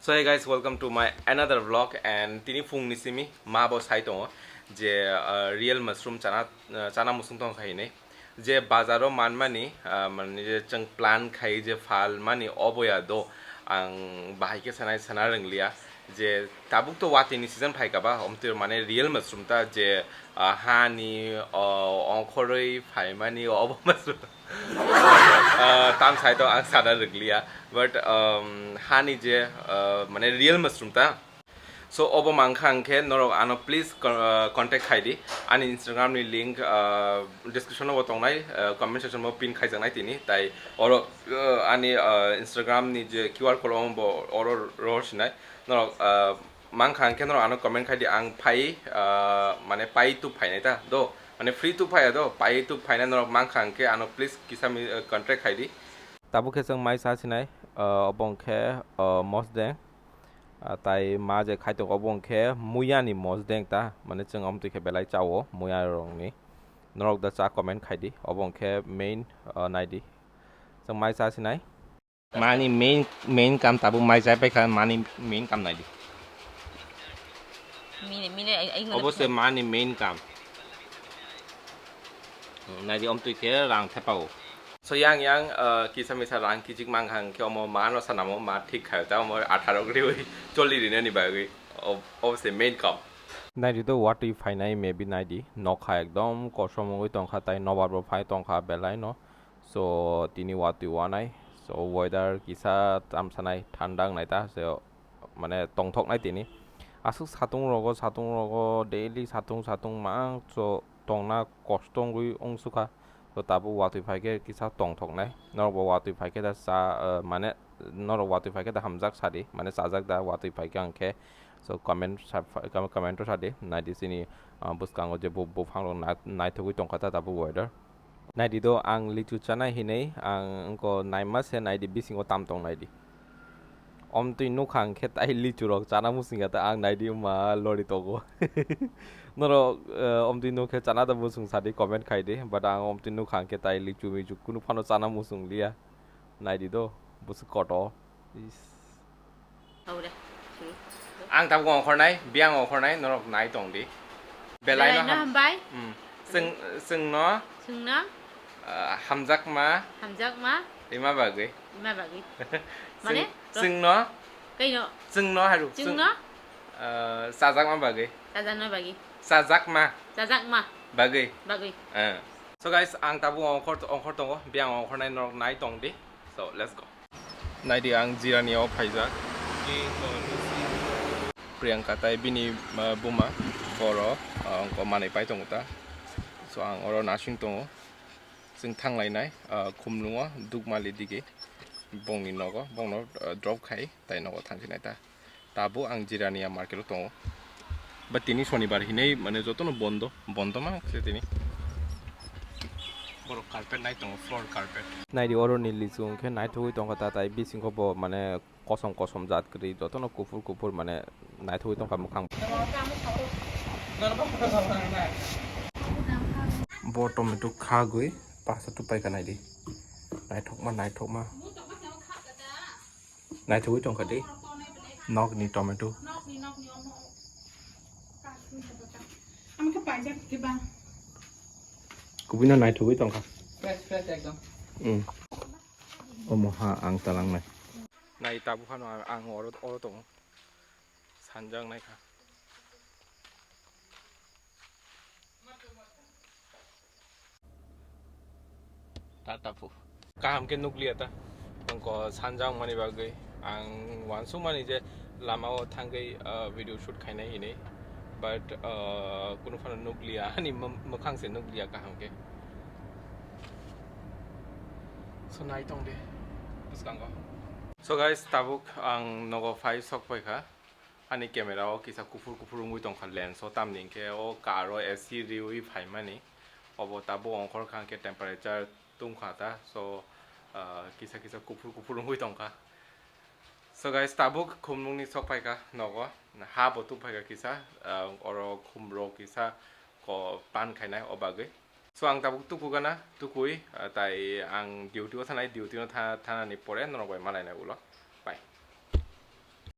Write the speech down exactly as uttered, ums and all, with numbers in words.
So hey guys, welcome to my another vlog, and tini phungni simi ma bo sai tongo je, uh, real mushroom chana, uh, chana musung tong kha hinwi. Je bazaro manmani, uh, mane je chwng plan khai je phalmani obo ya do, ang bahai khe sanai sana rwngliya je tabuk to watwi ni season phai kha ba, omtwi mane real mushroom ta je, uh, hani, uh, ongkhorwi phaimani obo mushroom. Ah, tam sai to ang sana rwgliya, but, um, hani je, ah, mane real mushroom ta. So obo mankha hwnkhe norok ano please con-, ah, contact khai di. Ani Instagram ni link, ah, description o bo tongnai, ah, comment section o pin khaijaknai tini. Tai oro, ah, ani, ah, Instagram ni je Q R code omo bo oro rohor sinai. Norok, ah, mankha hwnkhe norok ano comment khai di, ang phai, ah, mane pai tu phainai ta do, mane free tu phaiya do, pai tu phainai norok mankha hwnkhe ano please kisa mi, ah, contact khai di. Tabuk khe chwng mai cha sinai, ah, obo hwnkhe, ah, mosdeng, ah, tai ma je khai tongo obo hwnkhe muya ni mosdeng ta, mane chwng omtwi khe belai chao muya rok ni. Norok da cha comment khai di, obo hwnkhe main, ah, nai di. Chwng mai cha sinai. Mani main, main kam tabuk mai jai paikha, mani main kam naidi. Mini, mini, ai, ai, Obo se mani main kam. Naidi omtwi khe rang thepao. So yang yang, uh, kisa misa rang kichik mang hang khe omo ma no sanamo ma thik khayo ta omo atharo griwi choli rinani bagwi. Ob-, obo se main kam. Naidi do watwi phainai maybe naidi nokha ekdom kosom wngwi tongkha tai nobar bo phai tongkha belai no. So tini watwi wanai, so weather kisa tamsanai thanda wngnai ta, so mane tongthoknai tini. Aswk satung rogo, satung rogo, daily satung, satung mang, so tongna kosto wngwi wngsukha. So tabuk watwi phaikhe kisa tongthoknai. Norokbo watwi phaikhe da cha, eh, mane norok watwi phaikhe da hamjak sadi, mane chajak da watwi phaikhe hwnkhe. So comment sa-, comment o sadi, naidi chini, ah, bwskango je bu-, buphang rok na-, naithogwi tongkha ta tabuk weather. Naidi do ang lichu chanai hinwi ang wngkha naima se naidi bisingo tam tong naidi. Omtwi nukha hwnkhe tai lichu rok chana musingya ta ang naidi ma lori tongo. Norok, eh, omtwi nukhe chana da musung sadi comment khai di, but ang omtwi nukha hwnkhe tai lichu michu kunu phano chana musung liya. Naidi do, bwswk kotor. Is. Aure. Ang tabuk ongkhornai, biyang ongkhornai, norok nai tong di. Belai no Belai no ham-, hambai. Hmm. Chwng, chwng no, Chwng no? Ah, hamjakma. Hamjakma. Ima bagwi. Ima bagwi. Chwng, Mane? Chwng no. Kaino? Chwng no haru. Chwng no? Ah, chajakma bagwi. Chajakma bagwi. Chajakma. Chajakma. Bagwi. Bagwi. Ah. So guys, ang tabuk ongkhor, ongkhor tongo, biyang ongkhornai norok nai tong di. So, let's go. Naidi ang Jirani o phaijak. Priyanka tai bini, uh, buma boro, uh, wngkha manwi pai tongo ta. So ang oro nasing tongo. Chwng thanglainai, uh, Khumlungo Dukmali digi bongni nogo, bongno, uh, drop khai tai nogo thangsinai ta. Tabuk ang Jirania market o tongo. But tini sonibar hinwi mane jotono bondo, bondo ma se tini. Borok carpet nai tongo, floor carpet. Naidi oro ni lichung khe naithogwi tongkha ta, tai bisingo bo mane kosom kosom jat kwrwi jotono kuphur kuphur mane naithogwi tongkha mwkhang. Bo tomato khagwi pasa tupai kha naidi. Naithokma, naithokma. Naithogwi tongkha di. Nokni tomato. Kubui no naithogwi tongkha. Fresh, fresh ekdom. Mm. Omo ha ang talangnai. Nai tabuk hano ang, ang oro, oro tongo. Sanjak naikha. Tata phu. Kaham khe nukliya ta. Tongko sanjak mani bagwi ang wansuk mani je lama o thangwi, ah, video shoot khainai hinwi. But, ah, kunu phano nukliya, ani mw-, mwkhang se nukliya kaham khe. So nai tong de bwskango. So guys, tabuk ang nogo phai sok paikha. Ani camera o kisa kuphur kuphur wngwi tongkha lens o, tamni hinkhe o car o A C riwi phaimani. Obo tabuk ongkhor kha hinkhe temperature tungkha ta, so, ah, kisa kisa kuphur kuphur wngwi tongkha. So guys, tabuk Khumlungni sok phaikha nogo, ha bo tubphaikha kisa, ah, oro khumrok kisa ko pan khainai o bagwi. So ang tabuk tuku gana, tukui, ah, tai ang duty o thanai, duty o tha-, thanani pore norok bai malainai ulo.